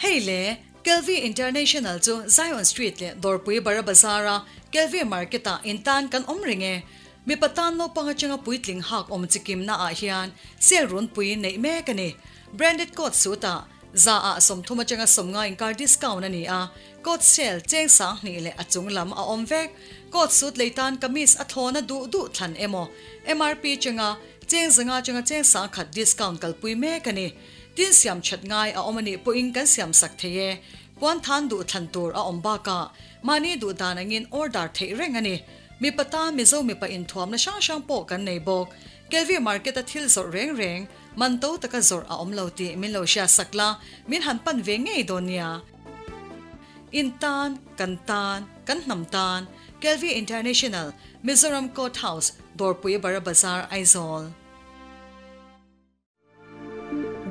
Hei le, Kelvie International chu Zion Street leh Dawrpui Bara Bazar-a Kelvie Market-ah intan kan awm reng e. Mipa tan naupang atanga puitling hak awm chikimna ah hian sale runpui neih mek a ni. Branded coat suit ah za ah 30 atanga 50 inkar discount a ni a, coat sale cheng 2000 leh a chung lam a awm vek. Coat suit lei tan kamis a thlawna duh duh thlan emaw MRP chenga cheng 500 atanga cheng 1000 discount kalpui mek a ni. Tin siam that ngai a awm a nih pawhin kan siam sak thei e. Puan than duh thlan tur a awm bakah mahni duh dan angin order theih reng a ni. Mipa tan Mizo mipa inthuamna hrang hrang pawh kan nei bawk. Kelvie Market a thil zawrh reng reng, man to taka zawrh a awm lo tih min lo hriat sak la, min han pan ve ngei dawn nia. In tan, kan tan, kan hnam tan, Kelvie International, Mizoram Court House, Dawrpui Bara Bazar, Aizawl.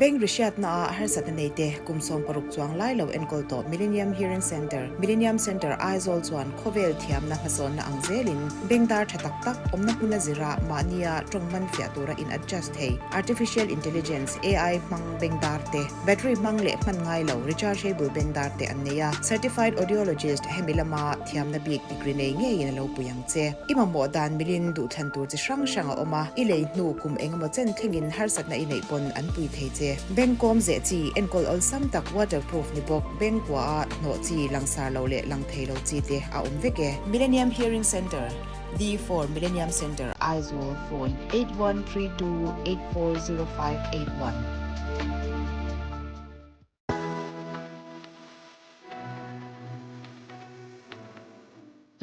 Bank rihriatna ah harsatna nei te kum 60 chuang lai lo enkawl tawh Millennium Hearing Centre, Millennium Centre Aizawl chuan khawvel thiamna hmasawnna ang zelin bank dar tha tak tak awmna hmuna zira mahnia tawng man fiah tura in adjust thei Artificial Intelligence, AI, hmang bank dar te, battery hmang leh hman ngai lo rechargeable bank dar te an nei a. Certified Audiologist hemi lama thiamna bik degree nei ngeiin a lo pui ang che. I mamawh dan milin duhthlan tur chi hrang hrang a awm a, i lei hnu kum engemaw chen thlengin harsatna i neih pawn an pui thei che. Bank kawm zeh chi, enkawl awlsam tak waterproof ni bawk, bank kua a hnawh chi, langsar lo leh lang thei lo chi te a awm vek e. Millennium Hearing Centre, D4 Millennium Centre, Aizawl, Phone, 8132840581.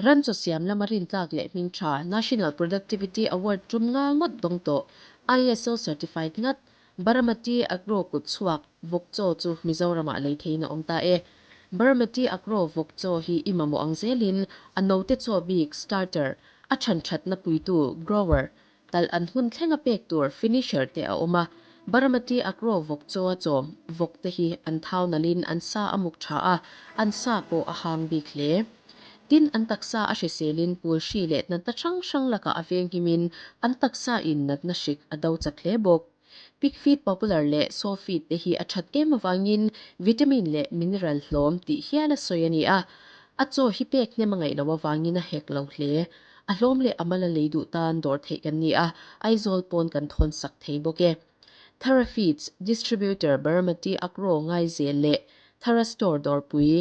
Ran chaw siam lama rintlak leh hming tha National Productivity Award tum nga ngawt dawng tawh ISO certified ngat Baramati Agro kut chhuak vawk chaw chu Mizoramah lei theiin a awm ta e. Baramati Agro vawk chaw hi i mamawh ang zelin a note chaw bik starter, a chhan thatna puitu grower, Talh an hun thlenga pek tur finisher te a awm a, Baramati Agro vawk chaw a chawm vawk te hi an thau nalhin an sa a muk tha a, an sa pawh a hang bik hle. Tin, an taksa a hriselin pul hri leh natna hrang hrang lakah a venghimin an taksa in natna hrik a do chak hle bawk. Pig feed popular leh sow feed te hi a that em avangin vitamin leh mineral hlawm tih hial a sawi a ni a, a chaw hi pek hnem a ngaih loh avangin a hek lo hle. A hlawm leh a mal a lei duh tan dawr theih kan ni a, Aizawl pawn kan thawn sak thei bawk e. Thara Feeds, Distributor Baramati Agro Ngaizel leh Thara Store Dawrpui.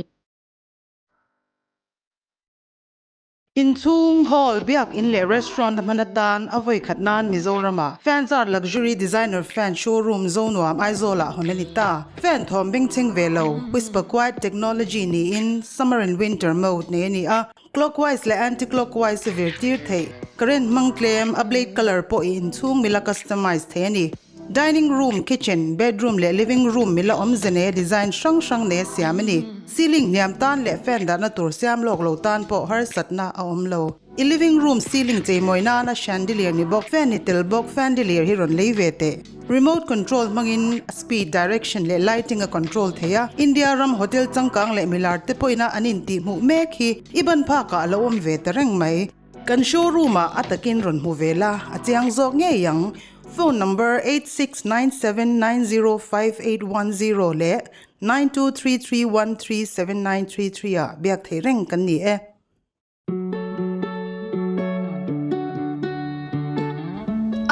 Inchhung, hall, biak in leh restaurant a hman atan a vawi khat nan Mizorama Fans Art Luxury Designer Fan Showroom Zonuam Aizawlah hawn a ni ta. Fan thawm bengchheng ve lo, Whisper Quiet Technology niin Summer and Winter Mode nei a ni a, Clockwise leh Anti-clockwise a vir tir theih. Current hmang tlem, a blade colour pawh i inchhung mila customize thei a ni. Dining room, kitchen, bedroom leh living room mila awmze nei a design hrang hrang nei a siam a ni. Ceiling hniam tan leh fan dahna tur siam lawk lo tan pawh harsatna a awm lo. I living room ceiling cheimawi nana chandelier ni bawk, fan ni tel bawk fandelier hi rawn lei ve teh. Remote control hmangin a speed, direction leh lighting a control thei a. India ram hotel changkang leh milar te pawhin a an intihhmuh mek hi i ban phakah a lo awm ve ta reng mai. Kan showroom ah a takin rawn hmu ve la, a chiang zawk ngei ang. Phone number 8697905810 leh 9233137933 ah biak thei reng kan ni e.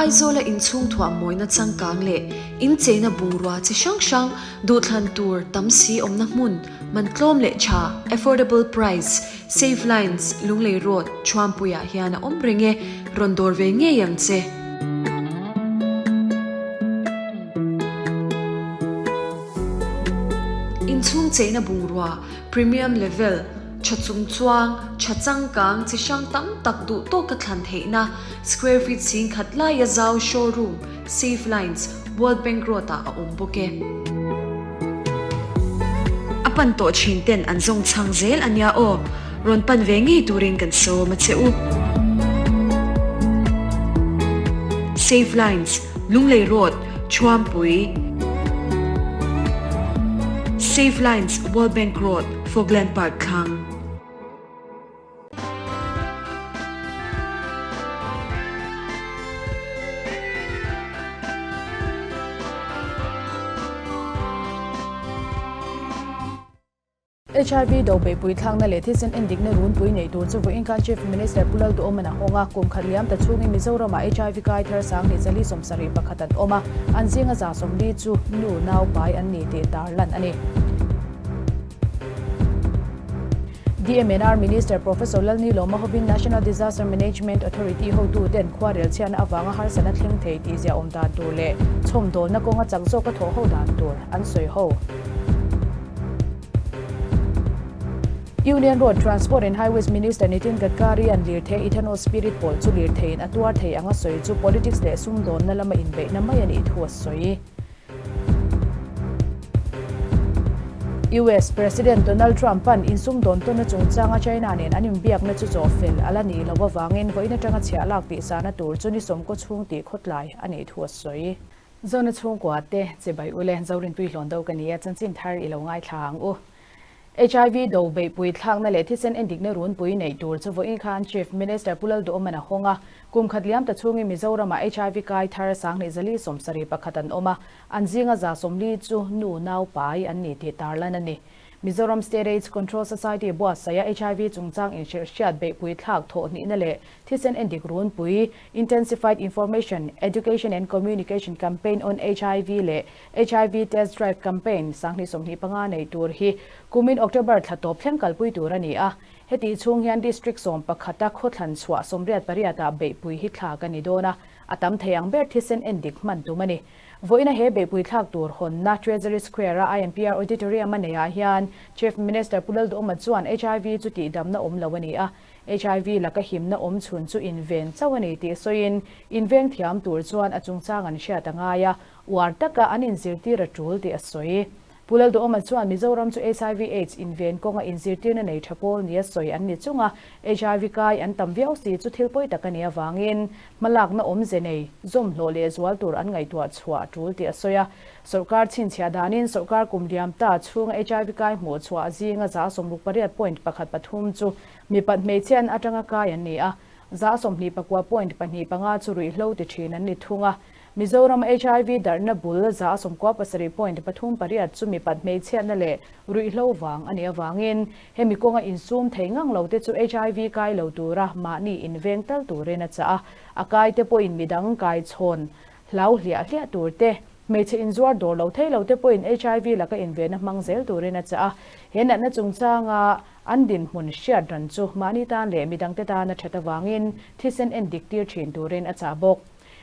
Aizawla inchhung thuah mawina changkang leh incheina bungrua chi hrang hrang duhthlan tur tam si awmna hmun man tlawm leh tha, affordable price, Save Lines, Lunglei Road, Thuampuiah hian a awm reng e, rawn dawr ve ngei ang che. Inchhung cheina bungrua, Premium Level, tha chung chuang, tha changkang, chi hrang tam tak duh tawka thlan theihna, square feet 10,000 laia zau showroom, Save Lines, World Bank Road-ah a awm bawk e. A pan tawh thin ten an zawng chhang zel a nia aw, rawn pan ve ngei turin kan sawm a che u. Save Lines, Lunglei Road, Thuampui. Save Lines, World Bank Road, Fogland Park thlang. HIV do beihpui thlakna leh thisen endikna runpui neih tur chu vawiin khan Chief Minister Pu Lalduhawman a hawng a, kum khat liam ta chhungin Mizoramah HIV kai thar 10 471 an awm a, an zinga 40 chu nu nau pai an ni tih tarlan a ni. DMNR Minister Professor Lalnilawma hovin National Disaster Management Authority hotuten khuarel chhiatna avanga harsatna thleng thei tih ziahawm dan tur leh chhawmdawlna kawnga chak zawka thawh ho dan tur an sawi ho. Union Road Transport and Highways Minister Nitin Gadkari an lirthei ethanol spirit pawlh chu lirtheiin a tuar thei anga sawi chu politics leh sumdawnna lama inbeihna mai a nih thu a sawi. US President Donald Trump-a'n insumdawn tawnna chungchanga China nen an inbiakna chu chaw fel a la nih loh avangin vawiin atanga chhiah lak tihsahna tur chu ni sawmkaw chhung tih khawtlai a nih thu a sawi. Zona chhungkua te chibai ule Zorinpui hlawn do ka ni a, chanchin thar i lo ngaithla ang u. HIV do beihpui thlakna leh thisen endikna runpui neih tur chu vawiin khan Chief Minister Pu Lalduhawman a hawng a, kum khat liam ta chhungin Mizoramah HIV kai thar 2471 an awm a, an zinga 40 chu nu nau pai an ni tih tarlan a ni. Mizoram State AIDS Control Society buatsaia HIV chungchang inhrilhhriat beihpui thlak thawh hnihna leh Thisen endik runpui, Intensified Information, Education and Communication Campaign on HIV leh HIV Test Drive Campaign 2025 nei tur hi kumin October thla tawp thleng kalpui tur a ni a. Hetih chhung hian District sawmpakhata khawthlan chhuah 88 ah beihpui hi thlak a ni dawn a, a tam thei ang ber thisen endik hman tum a ni. Vawiina he beihpui thlak tur hawnna Treasury Square-a IMPR Auditorium a neihah hian Chief Minister Pu Lalduhawma chuan HIV chu tihdamna awm lo a ni a, HIV laka himna awm chhun chu inven chauh a ni tih sawiin, inveng thiam tur chuan a chungchang an hriat a ngai a, uar taka an inzirtir a tul tih a sawi. Pu Lalduhawma chuan Mizoram chu HIV AIDS inven kawnga inzirtirna nei tha pawl nia sawi an ni chunga HIV kai an tam viau si chu thil pawi tak a nih avangin hmalakna awmze nei zawm hlawh leh zual tur an ngaihtuah chhuah a tul tih a sawi a. Sawrkar chhinchhiah danin sawrkar kum liam ta chhunga HIV kai hmuh chhuah zinga 68.13 chu Mipat hmeichhia an atanga kai an ni a, 29 point 25 chu ruihhlo ti thin an ni thung a. Mizoram HIV darhna bul 97 point 38 chu mipat hmeichhiatna leh ruihhlo vang a nih avangin hemi kawnga insum thei ngang lo te chu HIV kai lo tura mahni inveng tal turin a chah a, a kai te pawhin midang kai chhawn hlau hliah hliah tur te, hmeichhe inzuar dawr lo thei lo te pawhin HIV laka invenna hmang zel turin a chah a. He natna chungchanga An dinhmun hriat ran chu mahni tan leh midangte tana that avangin thisen en dik tir thin turin a chah bawk.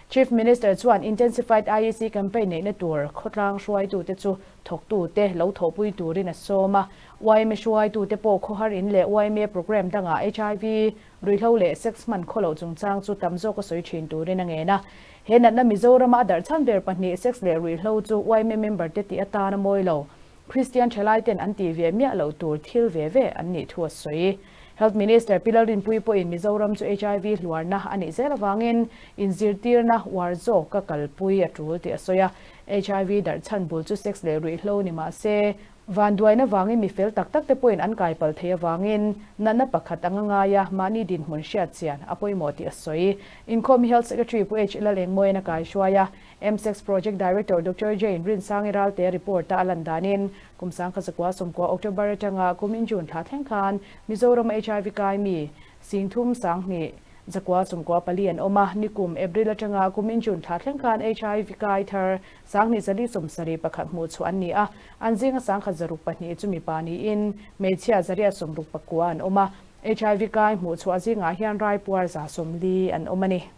Chief Minister chuan Intensified IEC campaign neihna tur khawtlang hruaitute chu thawktute lo thawhpui turin a sawm a. Yma hruaitute pawh khawhar in leh yma programme dangah HIV, ruihhlo leh sex hman khawloh chungchang chu tam zawk a sawi thin turin a ngen a. He natna Mizorama a darh chhan ber pahnih sex leh ruihhlo chu yma member te tih atan a mawi lo. Kristian thalaiten an tih ve miah loh tur thil ve ve an nih thu a sawi. Health Minister Pi Lalrinpuii pawhin Mizoram chu HIV hluarna a nih zel avangin inzirtirna uar zawk a kalpui a tul tih a sawi a. HIV darh chhan bul chu sex leh ruihhlo ni mah se, vanduaina vangin mi fel tak tak te pawhin an kai palh thei avangin natna pakhat anga ngai a, mahni dinhmun hriat chian a pawimawh tih a sawi. Inkhawm hi Health Secretary Pu H Lalengmawiin a kaihruai a. MSEX Project Director Doctor Jane Rinsangi Ralte report a lan danin kum 1990 October atanga kumin June thla thleng khan Mizoram HIV kai mi 32,994 an awm a, nikum April atanga kumin June thla thleng khan HIV kai thar 2471 hmuh chhuah an ni a, an zinga 162 chu mipa niin hmeichhia 869 an awm a, HIV kai hmuh chhuah zingah hian raipuar 40 an awm a ni.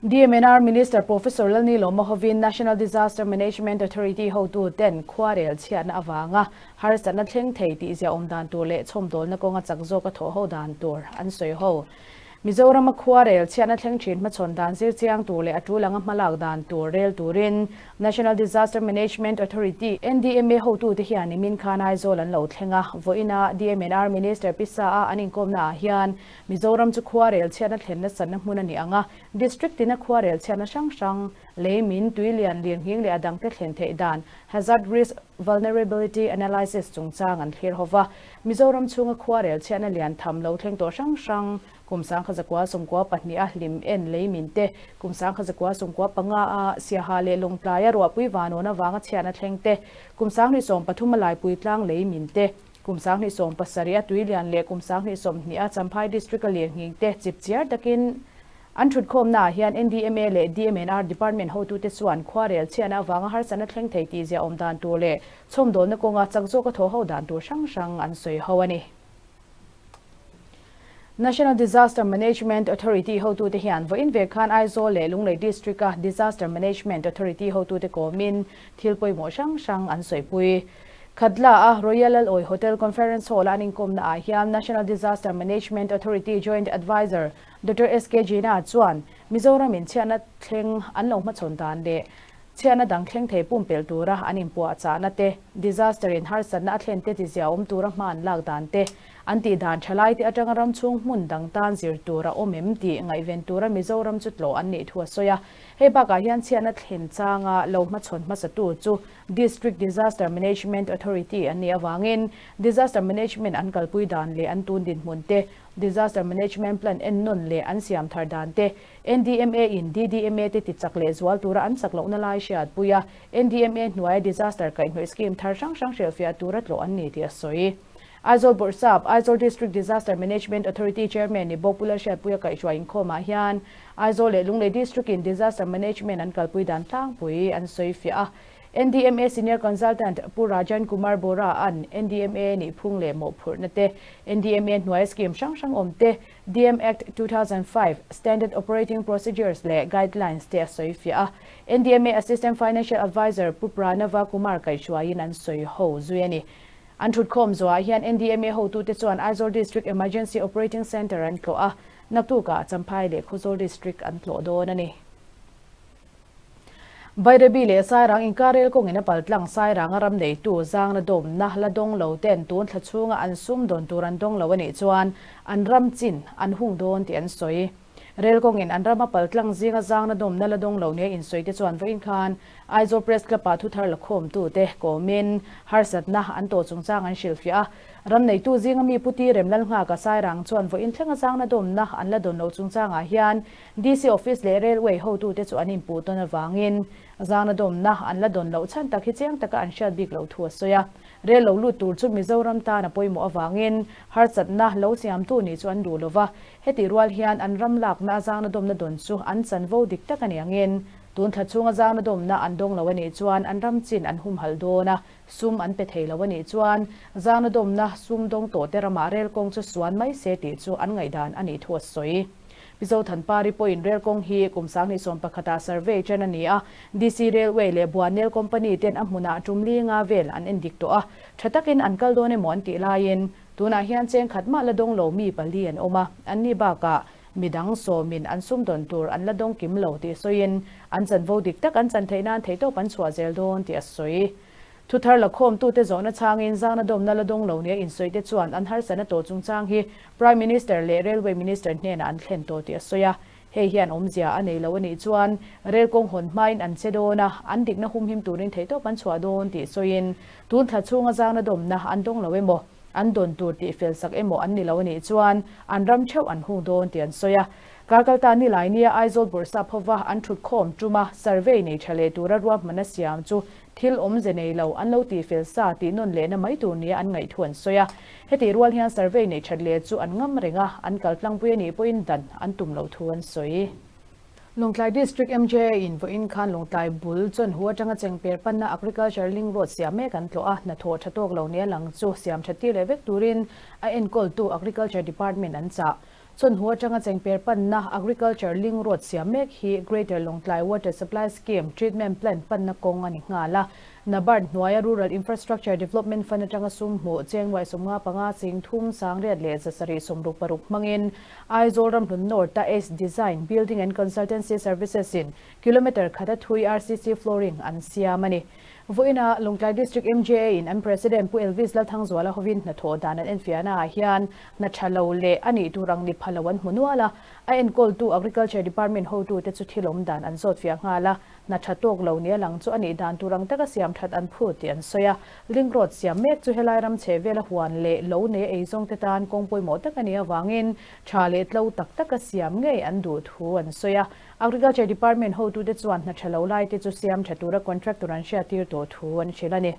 DMNR Minister Professor Lalnilawma hovin National Disaster Management Authority hotu ten khuarel chhiatna avanga harsatna thleng thei tih ziahawm dan tur leh chhawmdawlna kawnga chak zawka thawh ho dan tur an sawi ho. Mizorama khuarel chhiatna thleng thin hmachhawn dan zir chiang tur leh a tul anga hmalak dan tur rel turin National Disaster Management Authority, NDMA, hotute hian nimin khan Aizawl an lo thleng a, vawiina DMNR Minister Pisa-a an inkawmna ah hian Mizoram chu khuarel chhiatna thlen nasatna hmun a ni ang a, District tina khuarel chhiatna hrang hrang, lei min, tui lian, lirnghing leh a dangte thlen theih dan, Hazard Risk Vulnerability Analysis chungchang an thlir ho va. Mizoram chhunga khuarel chhiatna lian tham lo thleng tawh hrang hrang, kum 1992 a hlim en lei min te, kum 1995 a Siaha leh Lawngtlai a ruahpui vanawn avanga chhiatna thleng te, kum 2013 a Laipui tlang lei min te, kum 2017 a Tuilian leh kum 2020 a Champhai District a lirnghing te chipchiar takin An thutkhawmnaah hian NDMA leh DMNR Department hotute chuan khuarel chhiatna avanga harsatna thleng thei tih ziahawm dan tur leh chhawmdawlna kawnga chak zawka thaw ho dan tur hrang hrang an sawi ho a ni. National Disaster Management Authority hotute hian vawiin ve khan Aizawl leh Lunglei District-a Disaster Management Authority hotute kawmin thil pawimawh hrang hrang an sawipui. Khatla-a Royal Laloi Hotel Conference Hall-a an inkawmnaah hian National Disaster Management Authority Joint Adviser Doctor SK Jina chuan Mizoram in chhiatna thleng an lo hmachhawn dan leh chhiatna dang thleng thei pumpelh tura an inpuahchahna te, disaster in harsatna a thlen te tizia awm tura hma an lak dan te, an tih dan tha lai te atanga ram chhung hmun dang tan zir tur a awm em tih ngaihven tura Mizoram chu tlawh an nih thu a sawi a. Hei bakah hian chhiatna thlen changa lo hmachhawn hmasatu chu District Disaster Management Authority an nih avangin Disaster Management an kalpui dan leh an tun dinhmun te Disaster Management Plan ennawn leh an siam thar dan te, NDMA in DDMA te tichak leh zual tura an chak lohna lai hriatpui a, NDMA hnuaia disaster kaihhnawih scheme thar hrang hrang hrilhfiah tura tlawh an ni tih a sawi. Aizawl Bawrhsap, Aizawl District Disaster Management Authority Chairman ni bawk Pu Lalhriatpuia kaihhruai inkhawmah hian Aizawl leh Lunglei District in Disaster Management an kalpui dan tlangpui an sawifiah a. NDMA Senior Consultant Pu Rajan Kumar Bora an NDMA nihphung leh mawhphurhna te, NDMA hnuaia scheme hrang hrang awm te, DM Act 2005, Standard Operating Procedures leh Guidelines te a sawi fiah a. NDMA Assistant Financial Adviser Pu Pranava Kumar kaihhruaiin an sawi ho zui a ni. An thutkhawm zawhah hian NDMA hotute chuan Aizawl District Emergency Operating Centre an tlawh a, naktukah Champhai leh Khawzawl District an tlawh dawn a ni. Bairabi leh Sairang inkarel kawngin a paltlang Sairanga ram neitu zangna dawmna la dawng lo ten tun thla chhunga an sum dawn tur an dawng lo a nih chuan an ram chin an hung dawn tih an sawi. Rel kawngin an rama paltlang zinga zangna dawmna la dawng lo nia insawi te chuan vawiin khan Aizawl Press Club-ah thuthar la khawmtute kawmin harsatna an tawh chungchang an hrilhfiah a. Ram neitu zinga mi Puti Remlalnghaka Sairang chuan vawiin thlenga zangna dawmna an la dawn lo chungchangah hian DC Office leh Railway hotute chu an inpuh tawn avangin zangna dawmna an la dawn loh chhan tak hi chiang taka an hriat bik loh thu a sawi a. Rail lo lut tur chu Mizoram tan a pawimawh avangin harsatna lo siamtu nih chu an duh lo va, hetih rual hian an ram lakna a zangna dawmna dawn chu an chanvo dik tak a ni angin tun thla chhunga zangna dawmna an dawng lo a nih chuan an ram chin an humhalh dawn a, sum an pe thei lo a nih chuan zangna dawmna sum dawng tawhte ramah rail kawng chu suan mai se tih chu an ngaihdan a nih thu a sawi. Mizo Thanpari pawhin rel kawng hi kum 2011 ah survey ṭan a ni a, DC Railway leh Buanel Company ten a hmunah tum li nga vel an endik tawh a, ṭha takin an kal dawn emaw an tih laiin tunah hian cheng khat mah la dawng lo mi pali an awm a, anni bakah midang sawmin an sumdawn tur an la dawng kim lo tih sawiin an chanvo dik tak an chan theih nan theihtawp an chhuah zel dawn tih a sawi. Thuthar lakhawmtute zawhna chhangin zangna dawmna la dawng lo nia insawi te chuan an harsatna tawh chungchang hi Prime Minister leh Railway Minister hnenah an thlen tawh tih a sawi a. Hei hian awmzia a nei lo a nih chuan rel kawng hawn hmain an che dawn a, an dikna humhim turin theihtawp an chhuah dawn tih sawiin tun thla chhunga zangna dawmna an dawng lo emaw, an dawn tur tih fel sak emaw an ni lo a nih chuan an ram theuh an hung dawn tih an sawi a. Karkalta nilai nia Aizawl Bawrhsap hova an thutkhawm tuma survey nei tha leh tura ruahmanna siam chu Thil awmze nei lo an lo tih fel sa tih nawn lehna mai tur nia an ngaih thu an sawi a. Hetih rual hian survey neih that leh chu an ngam reng a, an kal tlangpui a nih pawhin dan an tum loh thu an sawi. Lawngtlai District MJA in vawiin khan Lawngtlai bul Chawnhu atanga chengper panna Agriculture Link Road siam mek an tlawh a, hnathawh tha tawk lo nia lang chu siam that tir leh vek turin a enkawltu Agriculture Department an chah. Chawnhu atanga chengper panna Agriculture Link Road siam mek hi Greater Lawngtlai Water Supply Scheme Treatment Plant panna kawng a ni nghal a. NABARD hnuaia Rural Infrastructure Development Fund atanga sum hmuh cheng nuai 55 10,876 hmangin Aizawl Ramhlun North-a Ace Design, Building and Consultancy Services in kilometre khata thui RCC flooring an siam a ni. Vawiinah Lawngtlai District MJA in an President Pu Elvis Lalthangzuala hovin hnathawh dan an enfiahna ah hian hna tha lo leh a nih tur ang ni pha lo an hmu nual a, a enkawltu Agriculture Department hotute chu thil awm dan an zawt fiah nghal a. Hna tha tawk lo nia lang chu a nih dan tur ang taka siam that an phut tih an sawi a. Link road siam mek chu helai ram chhe vela huan leh lo nei eizawng te tan kawng pawimawh tak a nih avangin tha leh tlo tak taka siam ngei an duh thu an sawi a. Agriculture Department hotute chuan hna tha lo lai te chu siam tha tura contractor an hriattir tawh thu an hrilh a ni.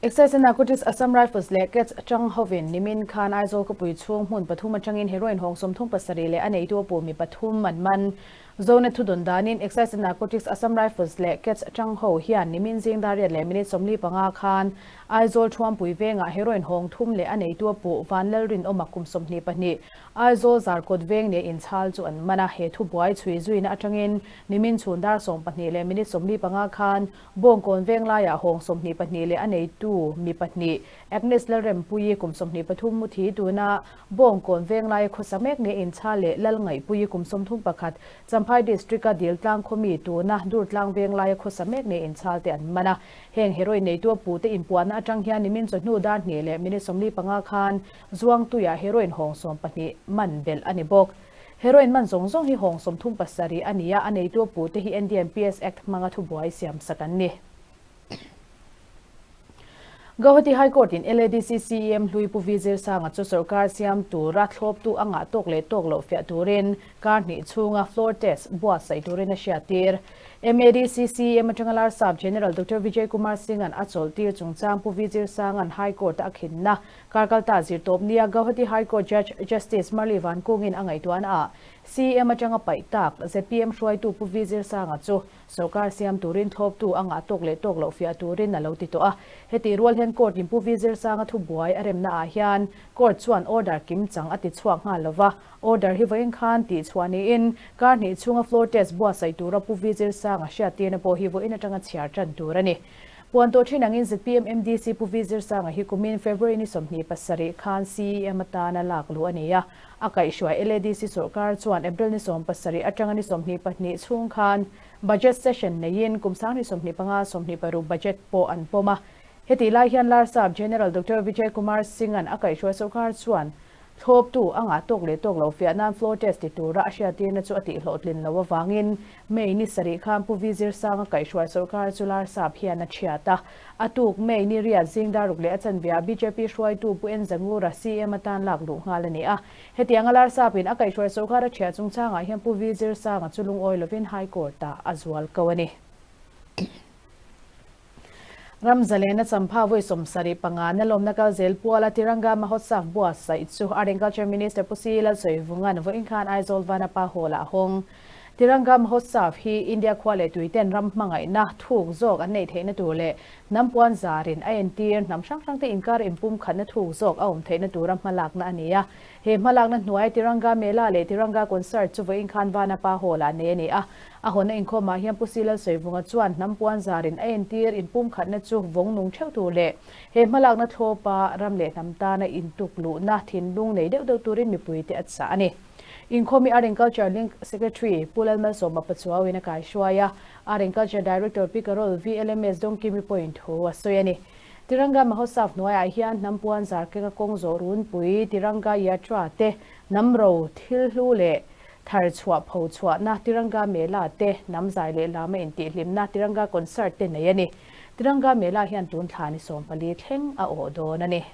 Excise and Narcotics Assam Rifles leh CATS atang hovin nimin khan Aizawl khawpui chhung hmun pathum atangin heroin hawng 37 leh a neitu a pumi pathum an man. Zone thudawn danin Excise and Narcotics Assam Rifles leh CATS atang ho hian nimin zing dar riat leh minute 45 khan Aizawl Thuampui vengah heroin hawng thum leh a neitu a puh Vanlalrinawma kum 22 Aizawl Zarkawt veng nia inchhal chu an man a. He thubuai chhui zuina atangin nimin chhun dar 12 leh minute 45 khan Bawngkawn venglaiah hawng 22 leh a neitu mi pahnih, Agnes Lalrempuii kum 23 muthi tuna Bawngkawn venglaia khawsa mek nia inchhal leh Lalngaihpuii kum 31 Champhai District-a Diltlang khawmi tuna Durtlang venglaia khawsa mek nia inchhal te an man a. Heng heroin neitu a pute inpuahna atang hian nimin chawhnu dar hnih leh minute 45 khan Zuangtuiah heroin hawng 12 man belh a ni bawk. Heroin man zawng zawng hi hawng 37 a ni a, a neitu a pute hi NDMPS Act hmanga thubuai siam sak an ni. Guwahati High Court in LADC CEM hlui Pu V Zirsanga chu sorkar siam tura thlawptu a ngah tawk leh tawk loh fiah turin kar hnih chhunga floor test buatsaih turin a hriattir. MADC CEM atanga Larsap General Doctor Vijay Kumar Singh-a'n a chawlhtir chungchang Pu V Zirsanga'n High Court-a a khinna Karkalta zirtawp nia Guwahati High Court Judge Justice Marli Vankungin a ngaihtuahna ah CEM atanga paih tak zpm hruaitu Pu V Zirsanga chu sorkar siam turin thlawptu a ngah tawk leh tawk loh fiah turin a lo ti tawh a. Hetih rual hian court in Pu V Zirsanga thubuai a remna ah hian court chuan order kim chang a ti chhuak nghal lova, order hi vawiin khan tih chhuah niin kar hnih chhunga floor test buatsaih tura Pu V Zirsanga hriattirna pawh hi vawiin atanga chhiar tan tur a ni. Puan tawh thin angin zpm MDC Pu V Zirsanga hi kumin February ni 27 khan CEM atana lak luh a ni a, a kaihhruai LADC sorkar chuan April ni 17 atanga ni 22 chhung khan budget session neiin kum 2025 26 budget pawh an pawm a. Hetih lai hian Larsap General Doctor Vijay Kumar Singh-a'n a kaihhruai sorkar chuan Thlawptu a ngah tawk leh tawk lo fiah nan floor test ti tura a hriattirna chu a tihhlawhtlin loh avangin May ni sarih khan Pu V Zirsanga kaihhruai sorkar chu Larsap hian a thiat a. A tuk May ni riat zing daruk leh a chanveah bjp hruaitu Pu N Zangura CM atan lak luh nghal a ni a. Hetianga Larsapin a kaihhruai sorkar a thiah chungchangah hian Pu V Zirsanga chu lungawi lovin High Court-ah a zual ko a ni. Ram zalena champha vawi 75 na lawmna kal zel puala Tiranga Mahotsav buatsaih chu Art and Culture Minister Pu Si Lalsawivunga'n vawiin khan Aizawl Vanapa Hall-ah a hawng. Tiranga Mahotsav hi India khua leh tuiten ram hmangaihna thuk zawk an neih theihna tur leh hnam puan zarin a entir hnam hrang hrangte inkar inpumkhatna thuk zawk a awm theihna tura hmalakna a ni a. He hmalakna hnuai Tiranga Mela leh Tiranga Concert chu vawiin khan Vanapa Hall-ah nei a ni a. A hawnna inkhawmah hian Pu Si Lalsawivunga chuan hnam puan zarin a entir inpumkhatna chu vawng nung theuh tur leh he hmalakna thlawpa ram leh hnam tana intuk luhna thinlung nei deuh deuh turin mipuite a chah a ni. Inkhawm hi Art and Culture Link Secretary Pu Lalmalsawma Pachuauin a kaihruai a, Art and Culture Director Pi Carol VLMS Dawngkimi pawhin thu a sawi a ni. Tiranga Mahotsav hnuaiah hian hnam puan zar kenga kawng zawh runpui, Tiranga Yatra te, hnam ro thil hlu leh Thar chhuah pho chhuahna Tiranga Mela te, hnam zai leh lama intihhlimna Tiranga Concert te nei a ni. Tiranga Mela hian tun thla ni 14 thleng a awh dawn a ni.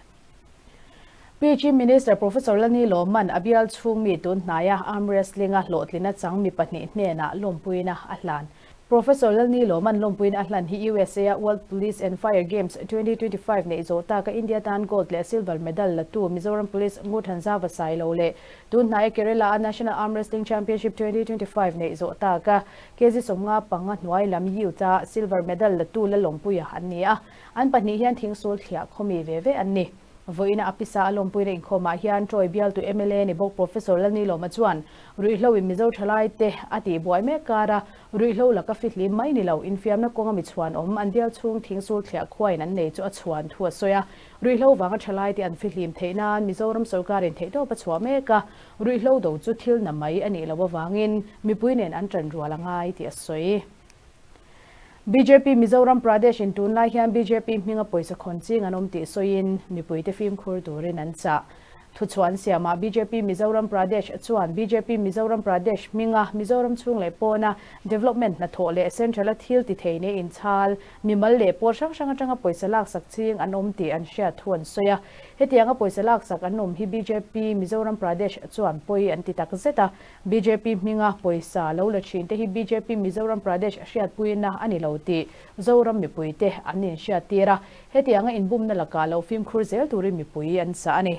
PG Minister Professor Lani Lawman a bial chhung mi tun hnaia arm wrestling-a hlawhtlina chang mi pahnih hnenah lawmpuina a hlan. Professor Lalni Lawman lawmpuina a hlan hi USA-a World Police and Fire Games 2025 neih zawh taka India tan gold leh silver medal latu Mizoram Police Ngurthanzava Sailo leh tun hnaia Kerala-a National Arm Wrestling Championship 2025 neih zawh taka kg 55 hnuai lam youth-a silver medal latu Lalawmpuia an ni a, an pahnih hian thingsul thliah khawmi ve ve an ni. Vawiina a pisa a lawmpuina inkhawmah hian Troy bialtu mla ni bawk Professor Lalnilawma chuan ruihhlo in Mizo thalai te a tih buai mek kar a, ruihhlo laka fihlim mai ni lo, infiamna kawnga mi chhuan awm an bial chhung thingsul thliah khuain an nei chu a chhuan thu a sawi a. Ruihhlo vanga thalai te an fihlim theih nan Mizoram sorkarin theihtawp a chhuah mek a, ruihhlo do chu thil na mai a nih loh avangin mipui nen an tan rual a ngai tih a sawi. Bjp Mizoram Pradesh in tunlai hian bjp hminga pawisa khawn ching an awm tih sawiin mipuite fimkhur turin an chah. Thuchhuah an siamah bjp Mizoram Pradesh chuan bjp Mizoram Pradesh hminga Mizoram chhung leh pawna development hnathawh leh central-a thil ti thei nei inchhal, mimal leh pawl hrang hrang atanga pawisa laksak ching an awm tih an hriat thu an sawi a. Hetianga pawisa laksak an awm hi bjp Mizoram Pradesh chuan pawi an ti tak zet a. Bjp hminga pawisa lo la thin te hi bjp Mizoram Pradesh hriatpuina a ni lo tih Zoram mipuite an inhriattir a. Hetianga inbumna lakah lo fimkhur zel turin mipui an chah a ni.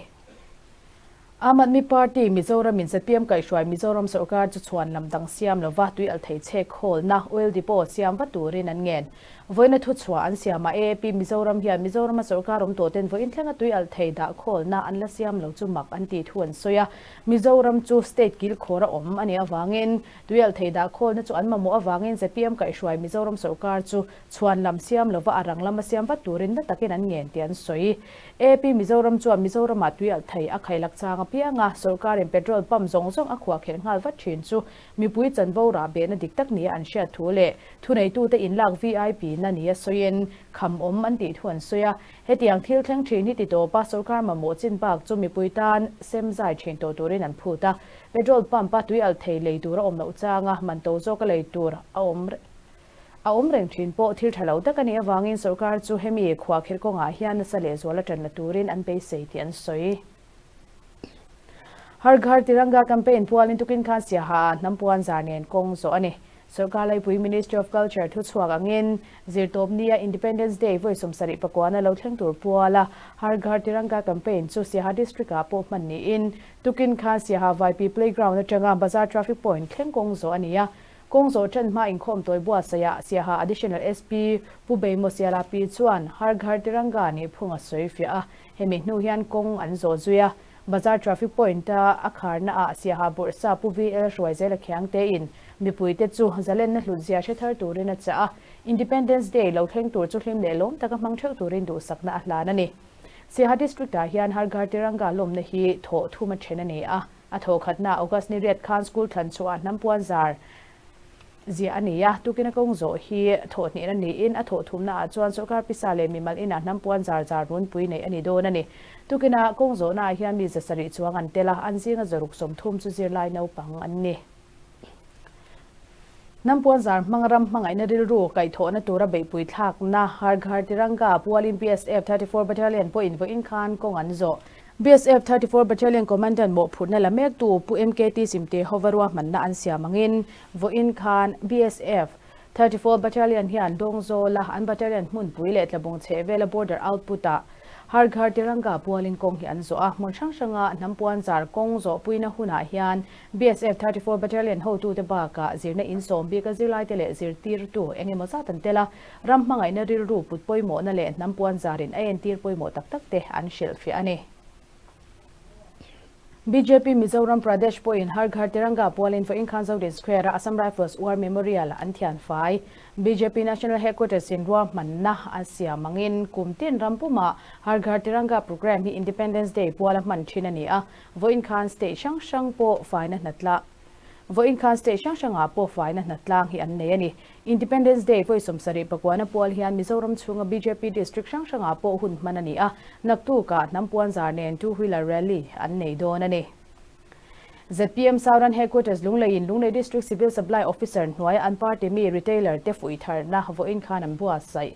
Aam Aadmi Party, Mizoramin zpm kaihhruai Mizoram sorkar chu chhuan lam dang siam lova tui alh thei chhek khawlna, oil depot, siam va turin an ngen. Vawiina thuchhuah an siamah AAP Mizoram hian Mizorama sorkar awm tawh ten vawiin thlenga tui alh thei dah khawlna an la siam lo chu mak an tih thu an sawi a. Mizoram chu state kilkhawr a awm a nih avangin tui alh thei dah khawlna chu an mamawh avangin zpm kaihhruai Mizoram sorkar chu Chhuan lam siam lova a rang lama siam vat turin na takin an ngen tih an sawi. AP Mizoram chuan Mizoramah tui alh thei a khailak chang apianga sawrkarin petrol pump zawng zawng a khuahkhelh nghal vat thin chu mipui chanvo rah behna dik tak nia an hriat thu leh thuneitute inlak VIP na nia sawiin kham awm an tih thu an sawi a. Hetiang thil thleng thin hi ti tawpa sawrkar mamawh chin bak chu mipui tan sem zai thin tawh turin an phut a. Petrol pump a tui alh thei lei tur a awm loh changa man to zawka lei tur a awm A awm reng thin pawh thil tha lo tak a nih avangin sorkar chu hemi khuahkhirh kawngah hian nasa lehzual a tan la turin an beisei tih an sawi. Har Ghar Tiranga campaign pualin tukin khan Siaha ah hnam puan zar nen kawng zawh a ni. Sorkar laipui Ministry of Culture thuchhuak angin Zirtawp nia Independence Day vawi 74 lo thleng tur puala Har Ghar Tiranga campaign chu Siaha District ah pawh hman niin tukin khan Siaha Vaipi Playground atanga Bazar Traffic Point thleng kawng zawh a ni a. Kawng zawh ṭan hma inkhawm tawi buatsaihah Siaha Additional SP Pu Beimo Siala Pi chuan Har Ghar Tiranga nih phung a sawi fiah a, hemi hnu hian kawng an zawh zui a. Bazar Traffic Point-a a kharna ah Siaha Bawrhsa Pu VL Hruaizela Khiangte-in mipuite chu zalenna hlutzia hre thar turin a chah a, Independence Day lo thleng tur chu hlim leh lawm taka hmang theuh turin duhsakna a hlan a ni. Siaha District-ah hian Har Ghar Tiranga lawmna hi thawh thum a then a ni a. A thawh khatna August ni riat khan school thlan chhuah hnam puan zar ziah a ni a, tukin a kawng zawh hi thawh hnihna niin a thawh thumna ah chuan sorkar pisa leh mimal inah hnam puan zar zar runpui neih a ni dawn a ni. Tukina kawng zawhna ah hian mi 700 chuang an tel a, an zinga 630 chu zirlai naupang an ni. Hnam puan zar hmang ram hmangaihna rilru kaihthawhna tura beihpui thlakna Har Ghar Tiranga pualin BSF 34 Battalion pawhin vawiin khan kawng an zawh. BSF 34 Battalion Commandant mawhphurhna la mektu Pu MKT Simte hova ruahmanna an siam angin vawiin khan BSF 34 Battalion hian Dawngzawla an battalion hmunpui leh Tlabung chhehvela border output-ah Har Ghar Tiranga pualin kawng hi an zawh a, hmun hrang hranga hnam puan zar kawng zawhpuina hunah hian BSF 34 Battalion hotute bakah zirna insawm bika zirlaite leh zirtirtu eng emaw zat an tel a, ram hmangaihna rilru put pawimawhna leh hnam puan zarin a entir pawimawh tak tak te an hrilhfiah a ni. Bjp Mizoram Pradesh pawhin Har Ghar Tiranga pualin vawiin khan Zodin Square-a Assam Rifles War Memorial an thian fai. Bjp National Headquarters-in ruahmanna a siam angin kum tin ram pumah Har Ghar Tiranga programme hi Independence Day puala hman thin a ni a, vawiin khan state hrang hrang pawh faina hnatla Vawiin khan state hrang hrangah pawh faina hnatlang hi an nei a ni. Independence Day vawi 79 pual hian Mizoram chhunga bjp district hrang hrangah pawh hun hman a ni a, naktukah hnam puan zar nen two wheeler rally an nei dawn a ni. Zpm Southern Headquarters Lungleiin Lunglei District Civil Supply Officer hnuaia an party mi retailer te fuih tharna vawiin khan an buatsaih.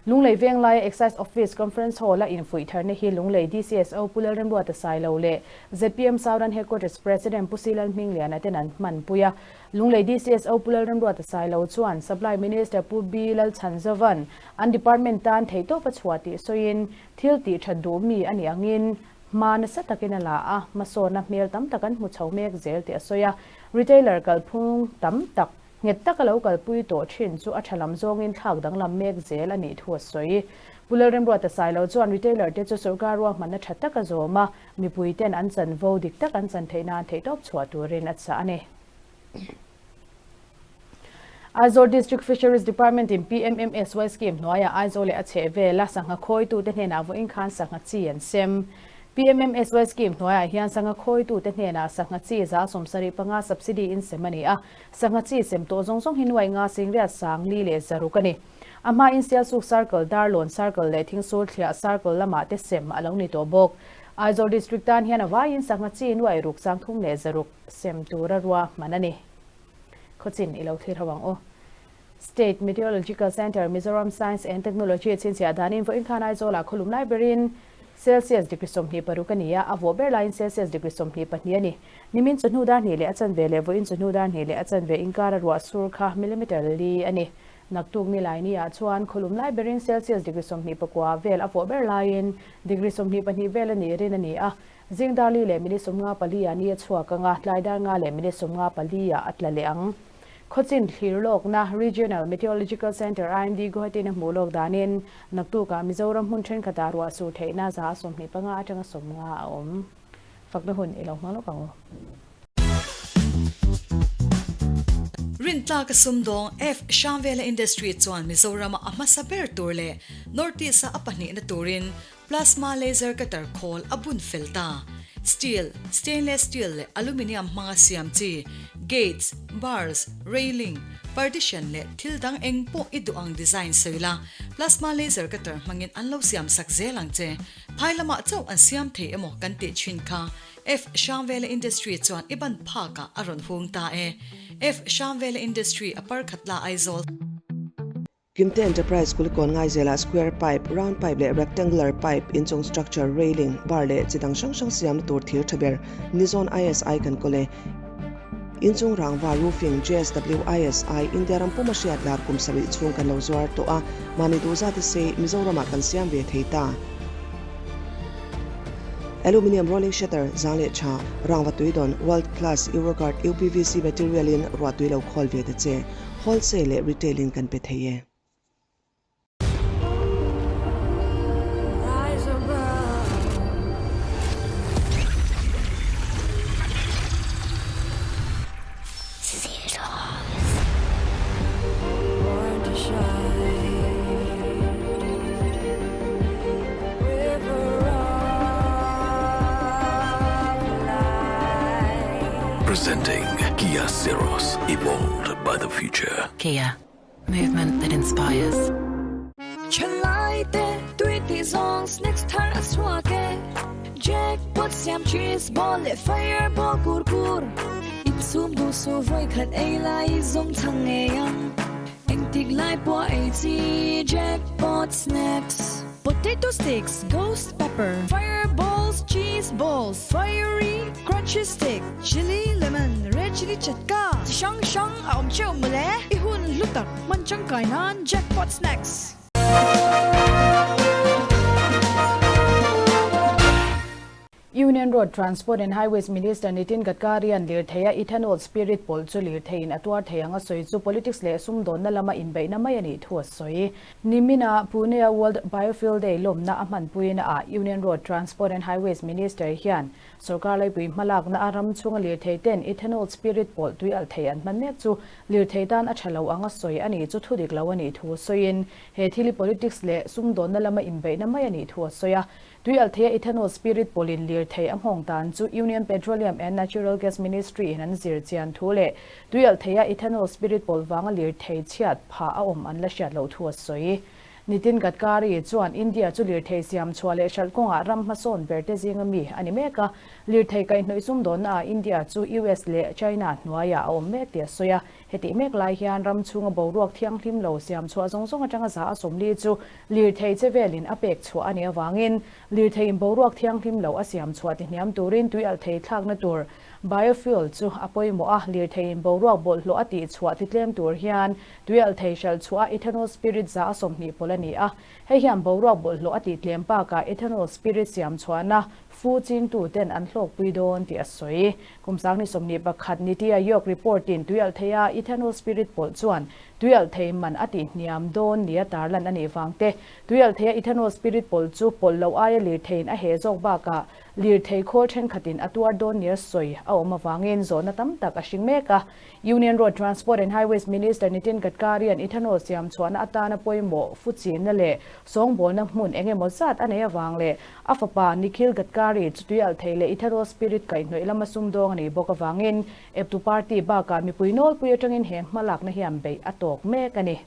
Lunglei Venglaia Excise Office Conference Hall-a infuih tharna hi Lunglei DCSO Pu Lalremruata Sailo leh zpm Southern Headquarters President Pu Silal Hmingliana ten an hmanpui a. Lunglei DCSO Pu Lalremruata Sailo chuan Supply Minister Pu B Lalchhanzovan an department tan theihtawp a chhuah tih sawiin thil tih that duh mi a nih angin hma nasa takin a la a, hmasawnna hmel tam tak an hmu chho mek zel tih a sawi a. Retailer kalphung tam tak Nghet taka lo kalpui tawh thin chu a tha lam zawngin thlak danglam mek zel a nih thu a sawi. Pu Lalremruata Sailo chuan retailer te chu sorkar ruahmanna tha tak a zawm a, mipui ten an chanvo dik tak an chan theih nan theihtawp chhuah turin a chah a ni. Aizawl District Fisheries Department in PMMSY scheme hnuaiah Aizawl leh a chhehvela sangha khawitute hnenah vawiin khan sangha chi an sem. PMMSY scheme hnuaiah hian sangha khawitute hnenah sangha chi 75 subsidy in sem a ni a, Sangha chi sem tawh zawng zawng hi nuai nga singriat sang li leh zaruk a ni. A hmain Sialsuk Circle, Darlawn Circle leh Thingsur Thliah Circle lamah te sem a lo ni tawh bawk. Aizawl District tan hian a vaiin sangha chi nuai ruk 3,600 sem tura ruahman a ni. Khawchin i lo thlir ho ang u. State Meteorological Centre, Mizoram Science and Technology chhinchhiah danin vawiin khan Aizawlah khawlum lai berin Celsius degree 26 a ni a, a vawh ber laiin Celsius degree 22 a ni. Nimin chawhnu dar hnih leh a chanve leh vawiin chawhnu dar hnih leh a chanve inkara ruah sur kha millimeter li a ni. Naktuk ni lai ni ah chuan khawlum lai berin Celsius degree 29 vel a vawh ber laiin degree 22 vel a nih rin a ni a. Zing dar li leh minute 54 ah ni a chhuak ang a, tlai dar nga leh minute 54 ah a tla leh ang. Khawchin thlir lawkna Regional Meteorological Centre, IMD, Guwahati-in a hmuh lawk danin naktukah Mizoram hmun thenkhatah ruah sur theihna 25 atanga 50 a awm. Fakna hun i lo hmang lawk ang u. Rintlaka sumdawng F. Shamvela Industry chuan Mizorama a hmasa ber tur leh North East-a a pahnihna turin Plasma laser cutter khawl a bun fel ta. Steel, stainless steel leh aluminium hmanga siam chi, gates, bars, railing, partition leh thil dang eng pawh i duh ang design sawi la, plasma laser cutter hmangin an lo siam sak zel ang che. Phai lamah chauh an siam thei emaw kan tih thin kha F. Hrangvela Industry chuan i ban phakah a rawn hung ta e. F. Hrangvela Industry a parkhat la Aizawl. Kimte Enterprise Kulikawn Ngaizelah square pipe, round pipe leh rectangular pipe, inchung structure, railing, bar leh chi dang hrang hrang siamna tur thir tha ber Nizawn ISI kan kawl e. Inchung rangva roofing JSW ISI India ram puma hriat lar kum sarih chhung kan lo zuar tawh a, mahni duh zat se Mizoramah kan siam ve thei ta. Aluminium rolling shutter zang leh tha, rangva tuidawn, world class Euroguard UPVC material in ruahtui lo khawl ve ta che. Wholesale leh retail in kan pe thei e. Presenting Kia Syros, evolved by the future. Kia, movement that inspires. Thalai te tui tih zawng snacks thar a chhuak e Jackpot siam cheese ball leh fireball kur kur Insum duh suh vawi khat ei lai zawng chhang ngei ang Engtik lai pawh ei chi Jackpot snacks. Potato sticks, ghost pepper, fireballs, cheese balls, fiery crunchy stick, chilli lemon, red chilli chatka, chi hrang hrang a awm theuh mawle. I hun hlu tak hman tangkai nan Jackpot Snacks. Union Road Transport and Highways Minister Nitin Gadkari-a'n lirtheia ethanol spirit pawlh chu lirtheiin a tuar thei ang a sawi chu politics leh sumdawnna lama inbeihna mai a nih thu a sawi. Nimina Pune-a World Biofuel Day lawmna a hmanpuina ah Union Road Transport and Highways Minister hian sorkar laipui hmalakna a ram chhunga lirthei ten ethanol spirit pawlh tui alh thei an hman mek chu lirthei tan a tha lo ang a sawi a nih chu thudik lo a nih thu sawiin he thil hi politics leh sumdawnna lama inbeihna mai a nih thu a sawi a. Tui alh theia ethanol spirit pawlin lirthei a nghawng tan chu Union Petroleum and Natural Gas Ministry in an zir chian thu leh tui alh theia ethanol spirit pawl vanga lirthei chhiat phah a awm an la hriat loh thu a sawi. Nitin Gadkari chuan India chu lirthei siam chhuah leh hralh kawngah ram hmasawn ber te zinga mi a ni mek a, lirthei kaihhnawih sumdawnna ah India chu US leh China hnuaiah a awm mek tih a sawi a. Hetih mek lai hian ram chhunga boruak thianghlim lo siam chhuah zawng zawng atanga 140 chu lirthei che velin a pek chhuah a nih avangin lirtheiin boruak thianghlim lo a siam chhuah tihniam turin tui alh thei thlakna tur biofuel chu a pawimawh a, lirtheiin boruak bawlhhlawh a tih chhuah titlem tur hian tui alh thei hralh chhuah a ethanol spirit 120 pawlh a ni a, hei hian boruak bawlhhlawh a tihtlem bakah ethanol spirit siam chhuahna Fu chingtu ten an hlawkpui dawn tih a sawi. Kum 2021 Niti Aayog report in tui alh theia ethanol spirit pawlh chuan tui alh thei man a tih hniam dawn nia tarlan a nih vang te, tui alh theia ethanol spirit pawlh chu pawlh loh aia lirtheiin a heh zawk bakah lirthei khawl thenkhatin a tuar dawn nia sawi a awm avangin zawhna tam tak a hring mek a. Union Road Transport and Highways Minister Nitin Gadkari-a'n ethanol siam chhuahna atana pawimawh fuchinna leh sawngbawlna hmun eng emaw zat a nei avang leh A fapa Nikhil Gadkari chu tui alh thei leh ethanol spirit kaihhnawih lama sumdawng a nih bawk avangin eptu party bakah mipui nawlpui atangin he hmalakna hian beih a tawk mek a ni.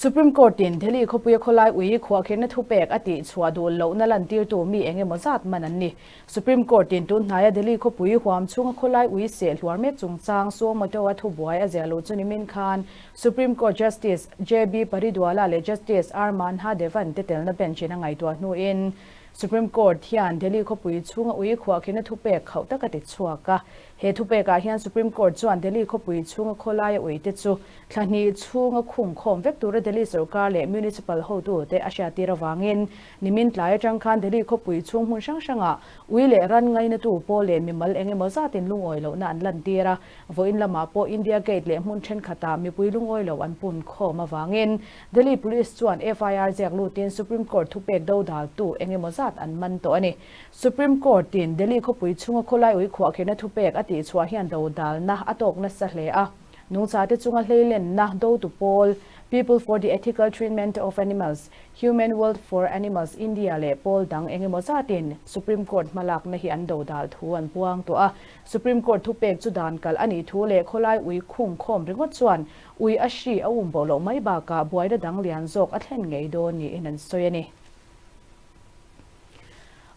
Supreme Court-in Delhi khawpuia khawlai ui khuahkhirhna thupek a tih chhuah duh lohna lantirtu mi eng emaw zat man an ni. Supreme Court-in tun hnaia Delhi khawpui huam chhunga khawlai ui seh hluar mek chungchang suo moto-a thubuai a ziah luh chu nimin khan Supreme Court Justice JB Pardiwala leh Justice R Mahadevan te telna bench-in a ngaihtuah hnuin Supreme Court hian Delhi khawpui chhunga ui khuahkhirhna thupek khauh tak a ti chhuak a. He thupekah hian Supreme Court chuan Delhi khawpui chhunga khawlaia uite chu Thla hnih chhunga khung khawm vek tura Delhi sorkar leh municipal hotute a hriattir avangin nimin tlai atang khan Delhi khawpui chhung hmun hrang hrangah ui leh ran ngainatu pawl leh mimal eng emaw zatin lungawi lohna an lantir a. Vawiin lamah pawh India Gate leh hmun thenkhatah mipui lungawi lo an pun khawm avangin Delhi Police chuan FIR ziak lutin Supreme Court thupek dodaltu eng emaw zat an man tawh a ni. Supreme Court-in Delhi khawpui chhunga khawlai ui khuahkhirhna thupek a tihchhuah hian dodalna a tawk nasa hle a. Nungchate chunga hleilenna dotu pawl, People for the Ethical Treatment of Animals, Human World for Animals India leh pawl dang eng emaw zatin Supreme Court hmalakna hi an dodal thu an puang tawh a. Supreme Court thupek chu dan kalh a nih thu leh khawlai ui khung khawm ringawt chuan ui a hri a um bo loh mai bakah buaina dang lian zawk a thlen ngei dawn niin an sawi a ni.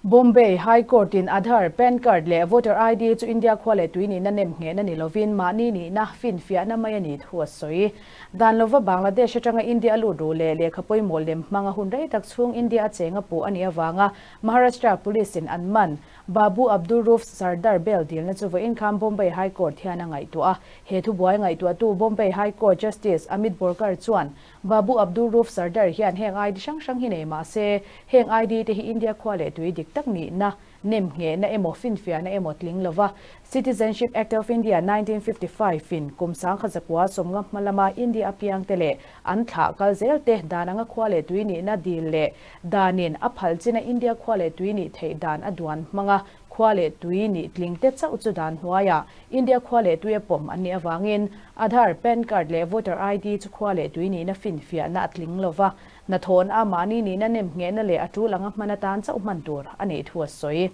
Bombay High Court in Aadhaar, Pan Card leh Voter ID chu India khua leh tui nihna nem nghehna ni lovin mahni nihna finfiahna mai a nih thu a sawi. Dan lova Bangladesh atanga India a lut ruh leh lehkha pawimawh lem hmanga hun rei tak chhung India a cheng a puh a nih avanga Maharashtra Police in an man Babu Abdul Roof Sardar bail dilna chu vawiin khan Bombay High Court hian a ngaihtuah a. He thubuai ngaihtuahtu Bombay High Court Justice Amit Borkar chuan Babu Abdul Roof Sardar hian heng ID hrang hrang hi nei mah se, heng ID te hi India khua leh tui dik tak nihna, nem nghehna emaw finfiahna emaw tling lova Citizenship Act of India 1955 in kum sangkha zakua sawmnga hma lama India apiang te leh an thlah kal zel te dan anga khua leh tui nihna dil leh danin a phal china India khua leh tui nih theih dan a duan hmanga khua leh tui nih tling te chauh chu dan hnuaiah India khua leh tui a pawm an nih avangin Aadhaar, Pan Card leh Voter ID chu khua leh tui nihna finfiahna a tling lo va, hnathawhna a mahni nihna nem nghehna leh a tul anga hman atan chauh hman tur a nih thu a sawi.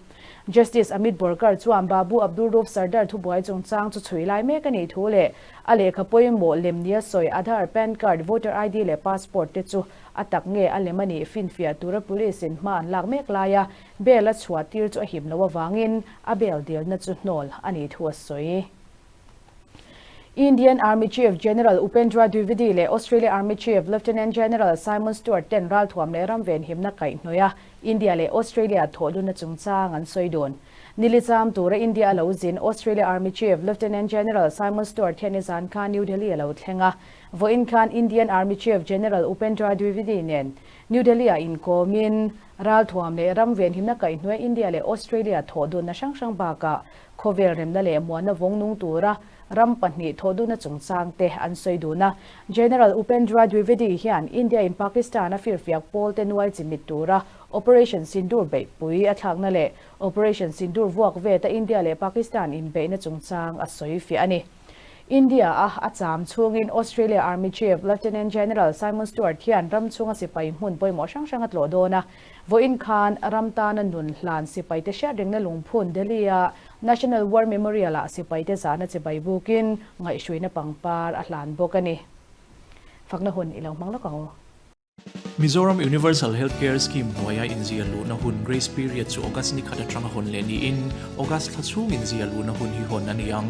Justice Amit Borkar chuan Babu Abdul Rauf Sardar thubuai chungchang chu chhui lai mek a nih thu leh a lehkha pawimawh lem nia sawi Aadhaar, Pan Card, Voter ID leh Passport te chu a tak nge a lem a nih finfiah tura Police in hma an lak mek laia Bail a chhuah tir chu a him loh avangin a bail dilna chu hnawl a nih thu a sawi. Indian Army Chief General Upendra Dwivedi leh Australia Army Chief Lieutenant General Simon Stewart ten ralthuam leh ram venhimna kaihhnawih a India leh Australia thawhluna chungchang an sawi dun. Nili cham tura India a lo zin Australia Army Chief Lieutenant General Simon Stewart hian nizan khan New Delhi a lo thleng a. Vawiin khan Indian Army Chief General Upendra Dwivedi nen New Delhi-ah inkawmin Ralthuam leh ram venhimna kaihhnuai India leh Australia thawhdunna hrang hrang bakah khawvel remna leh muanna vawng nung tura ram pahnih thawhdunna chungchang te an sawi dun a. General Upendra Dwivedi hian India in Pakistan a firfiak pawl te nuai chimit tura Operation Sindoor beihpui a thlakna leh Operation Sindoor vuak veta India leh Pakistan inbeihna chungchang a sawi fiah a ni. India a a cham chhungin Australia Army Chief Lieutenant General Simon Stewart hian ram chhunga sipai hmun pawimawh hrang hrang a tlawh dawn a. Vawiin khan ram tana nun hlan sipaite hriat rengna lungphun Delhi-a National War Memorial-ah sipaite zahna chibai bukin ngaihhruina pangpar a hlan bawk a ni. Fakna hun i lo hmang lawk ang u. Mizoram Universal Health Care Scheme hnuaia inzia luhna hun grace period chu August ni khat atanga hawn leh niin August thla chhung inzia luhna hun hi hawn a ni ang.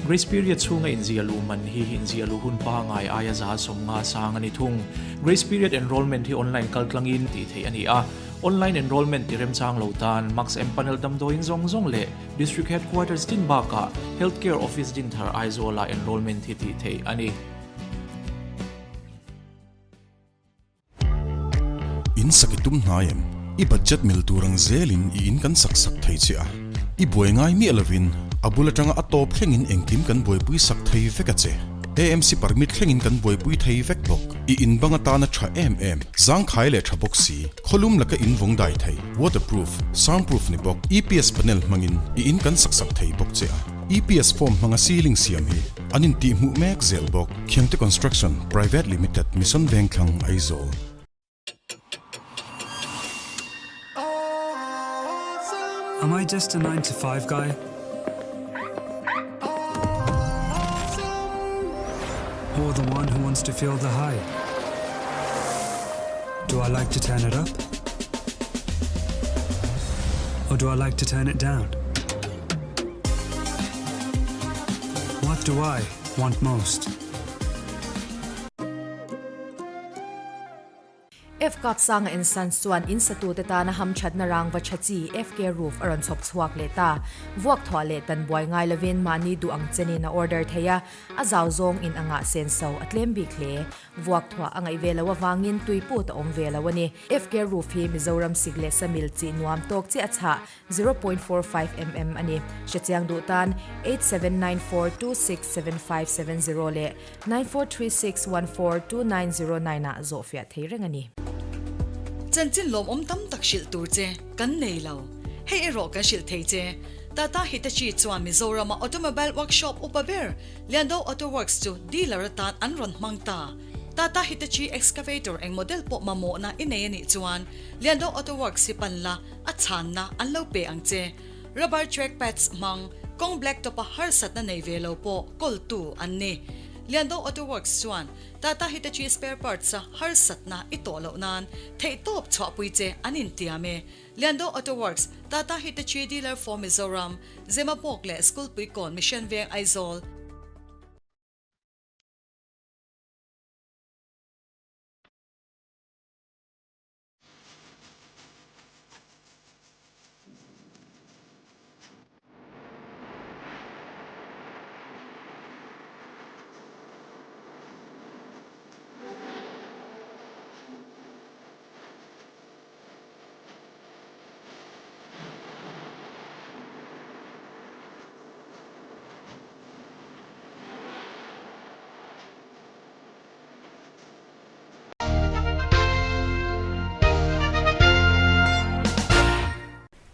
Grace period chhunga inzia luh man hi inzia luh hun pangai aia za 50 sang a ni thung. Grace period enrollment hi online kaltlangin tih theih a ni a, online enrollment ti remchang lo tan Max Empanel damdawiin zawng zawng leh District Headquarters din bakah Health Care Office din thar Aizawlah enrollment hi tih theih a ni. In sak i tum hnai em? I budget mil tur ang zelin i in kan sak sak thei che a. I buai ngai miah lovin a bul atanga a tawp thlengin engkim kan buaipui sak thei vek a che. AMC permit thlengin kan buaipui thei vek bawk. I in bang atana tha em em, zangkhai leh tha bawk si, khawlum laka in vawng dai thei, waterproof, soundproof ni bawk, EPS panel hmangin i in kan sak sak thei bawk che a. EPS form hmanga ceiling siam hi an intihhmuh mek zel bawk. Khiangte Construction Private Limited Mission Vengthlang Aizawl. Am I just a nine to five guy? Or the one who wants to feel the high? Do I like to turn it up? Or do I like to turn it down? What do I want most? F Kapsanga and Sons chuan in satute tana hamthatna rangva tha chi FK Roof a rawn chhawp chhuak leh ta. Vuak thuah leh tan buai ngai lovin mahni duh ang chenin a order thei a, a zau zawng in anga senso a tlem bik hle. Vuak thuah a ngaih ve loh avangin tui put a awm ve lo a ni. FK Roof hi Mizoram sik leh samil chi nuam tawk chiah a chhah 0.45 mm a ni. Hrechiang duh tan 8794267570 leh 9436142909 ah zawhfiah thei reng a ni. Chanchin lawmawm tam tak hrilh tur che kan nei lo. Hei erawh kan hrilh thei che. Tata Hitachi chuan Mizorama automobile workshop upa ber Liando Auto Works chu dealer atan an rawn hmang ta. Tata Hitachi excavator eng model pawh mamawhna i nei a nih chuan Liando Auto Works hi pan la, a chhanna an lo pe ang che. Rubber track pads hmang, kawng black top a harsatna nei ve lo pawh kawltu an ni. Liando Auto Works chuan Tata Hitachi spare parts a harsatna i tawh loh nan theihtawp chhuahpui che an intiam e. Liando Auto Works, Tata Hitachi dealer for Mizoram, Zemabawk leh Schoolpuikawn Mission Veng Aizawl.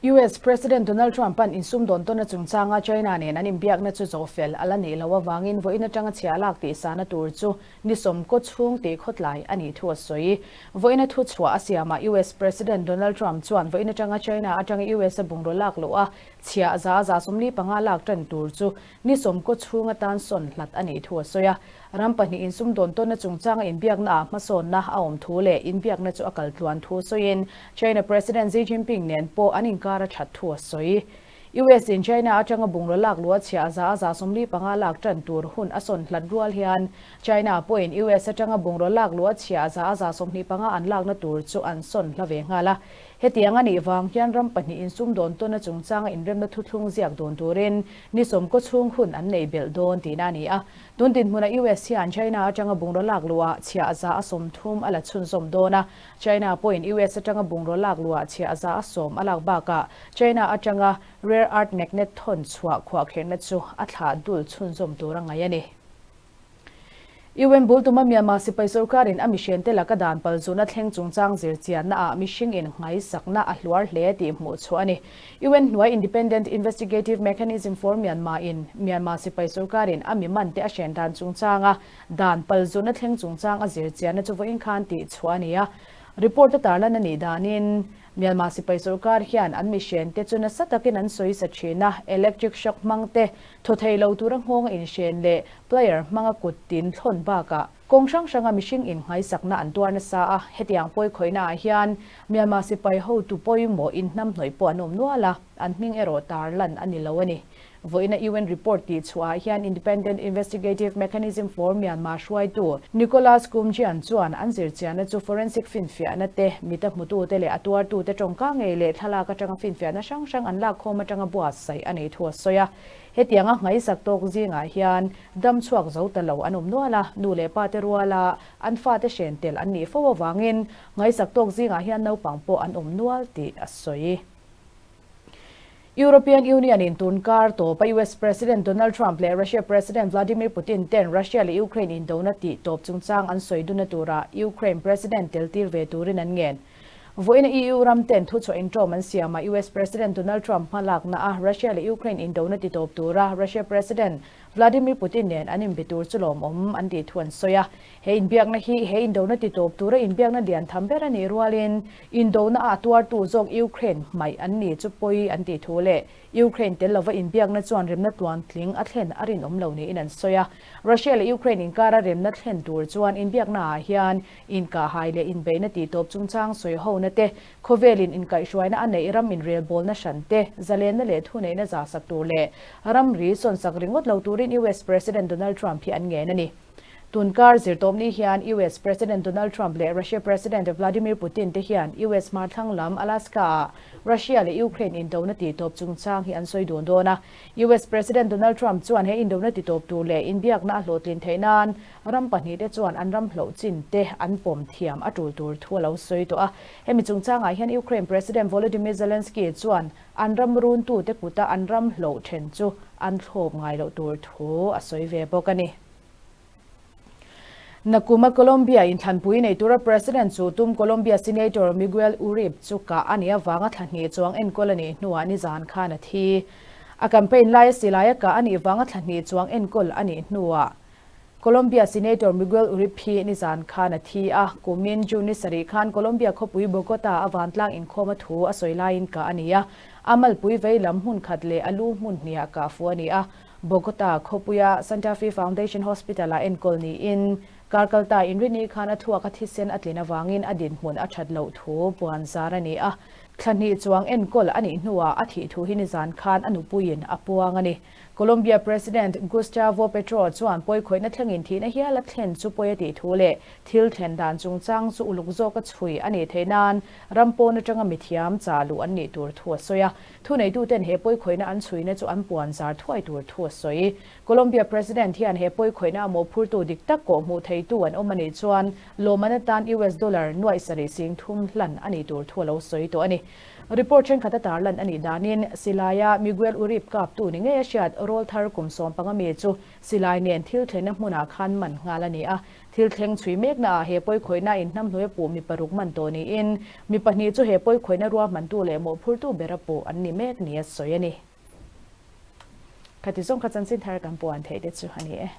US President Donald Trump-a'n insumdawn tawna chungchanga China nen an inbiakna chu zawhfel a la nih loh avangin vawiin atanga chhia lak tihsana tur chu ni sawmkaw chhung tih khawtlai a nih thu a sawi. Vawiin a thuchhuah a siamah US President Donald Trump chuan vawiin atanga China atanga US a bungraw lak loh a chhia 145 lak tan tur chu Ni sawmkaw chhung atan sawn hlat a nih thu a sawi a. Ram pahnihin sumdawn tawnna chungchanga inbiakna ah hmasawnna a awm thu leh inbiakna chu a kal tluan thu sawiin China President Xi Jinping nen pawh an inkar a that thu a sawi. US in China atanga bungraw lak luh a chhiah 145 lak tan tur hun a sawn hlat rual hian China pawhin US atanga bungraw lak luh a chhiah 125 an lakna tur chu an sawn hla ve nghal a. Hetiang a nih vang hian ram pahnihin sumdawn tawna chungchanga inremna thuthlung ziak dawn turin ni sawmkaw chhung hun an nei belh dawn tihna a ni a. Tun dinhmunah US hian China atanga bungraw lak luhah chhiah 130 a la chhunzawm dawn a. China pawhin US atanga bungraw lak luhah chhiah 110 a lak bakah China atanga rare earth magnet thawn chhuah khuahkherhna chu a thlah dul chhunzawm tur a ngaih a ni. UN bul tuma Myanmar sipai sorkarin a mihriante laka dan palzuna thleng chungchang zirchianna ah mihring in nghaisakna a hluar hle tih hmuh chhuah a ni. UN hnuai Independent Investigative Mechanism for Myanmar in Myanmar sipai sorkarin a mi mante a hren dan chungchanga dan palzuna thleng chungchang a zirchianna chu vawiin khan tih chhuah a ni a. Report a tarlan a nih danin Myanmar sipai sorkar hian an mihriante chu nasa takin an sawi sa thin a, electric shock hmang te, thaw thei lo tura nghawng a inhren leh Player hmanga kut tin thlawn bakah kawng hrang hranga mihring innghaisakna an tuar nasa a, hetiang pawi khawihna ah hian Myanmar sipai hotu pawimawh inhnamhnawih pawh an awm nual a, an hming erawh tar lan a ni lo a ni. Vawiina UN report tih chhuah ah hian Independent Investigative Mechanism for Myanmar hruaitu Nicholas Koumjian chuan an zirchianna chu forensic finfiahna te, mita hmutute leh a tuartute tawngka ngei leh thlalak atanga finfiahna hrang hrang an lakkhawm atanga buatsaih a nih thu a sawi a. Hetianga ngaisak tawk zingah hian dam chhuak zo ta lo an awm nual a, nu leh pa te ruala an fate hren tel an nih fo avangin ngaisak tawk zingah hian naupang pawh an awm nual tih a sawi. European Union in tun kar tawpa US President Donald Trump leh Russia President Vladimir Putin ten Russia leh Ukraine indona tih tawp chungchang an sawi duna turah Ukraine President tel tir ve turin an ngen. Vawiina EU ram ten thuchhuah inṭawm an siamah US President Donald Trump hmalakna a Russia leh Ukraine indona titawp tura Russia President Vladimir Putin nen an inbe tur chu lawmawm an tih thu an sawi a. He inbiakna hi he indona titawp tura inbiakna lian tham ber a nih rualin indona a tuartu zawk Ukraine hmaih an ni chu pawi an tih thu leh Ukraine tel lova inbiakna chuan remna tluantling a thlen a rinawm lo niin an sawi a. Russia leh Ukraine inkara remna thlen tur chuan inbiaknaah hian inkahhai leh inbeihna tihtawp chungchang sawihona te, khawvelin inkaihhruaina a neih ram inrelbawlna hran te, zalenna leh thuneihna zahsak tur leh ramri sawnsak ringawt lo turin US President Donald Trump hi an ngen a ni. Tunkar zirtawpni hian US President Donald Trump leh Russia President Vladimir Putin te hian US hmarthlang lam Alaska-ah Russia leh Ukraine indona tihtawp chungchang hi an sawi dun dawn a. US President Donald Trump chuan he indona titawp tur leh inbiakna a hlawhtlin theih nan ram pahnihte chuan an ram hloh chin te an pawm thiam a tul tur thu a lo sawi tawh a. Hemi chungchangah hian Ukraine President Volodymyr Zelensky chuan an ram runtute kuta an ram hloh then chu an thlawp ngai loh tur thu a sawi ve bawk a ni. Nakuma Colombia inthlanpui nei tura President chu tum Colombia Senator Miguel Uribe chu kah a nih avanga thla hnih chuang enkawl a nih hnuah nizan khan a thi. A campaign laia silaia kah a nih vanga thla hnih chuang enkawl a nih hnuah Colombia Senator Miguel Uribe hi nizan khan a thi a. Kumin June ni sarih khan Colombia khawpui Bogota a vantlang inkhawm a thu a sawi laiin kah a ni a. A malpui vei lam hmun khat leh a lu hmun hniah kah fuh a ni a. Bogota khawpuia Santa Fe Foundation Hospital-ah enkawl niin Karkalta inrini khan a thluak a thisen a tlin avangin a dinhmun a that loh thu puan zar a ni a. Thla hnih chuang enkawl a nih hnuah a thih thu hi nizan khan a nupuiin a puang a ni. Colombia President Gustavo Petro chuan pawikhawihna thlengin thihna hial a thlen chu pawi a tih thu leh thil thlen dan chungchang chu uluk zawka chhui a nih theih nan ram pawn atanga mithiam chah luh an nih tur thu a sawi a. Thuneituten he pawikhawihna an chhuina chu an puan zar thuai tur thu a sawi. Colombia President hian he pawikhawihna a mawhphurtu dik tak kawh hmuh theitu an awm a nih chuan lawmman atan US dollar nuaih sarih sing thum hlan a nih tur thu a lo sawi tawh a ni. Report thenkhat a tarlan a nih danin silaia Miguel Uribe kaptu ni ngei a hriat rawlthar kum 15 mi chu silai nen thil thlenna hmunah khan man nghal a ni a. Thil thleng chhui meknaah he pawikhawihna inhnamhnuai a puh mi paruk man tawh niin mi pahnih chu he pawikhawihna ruahmantu leh mawhphurtu bera puh an ni mek nia sawi a ni. Khati zawng kha chanchin thar kan puan theih te chu a ni e.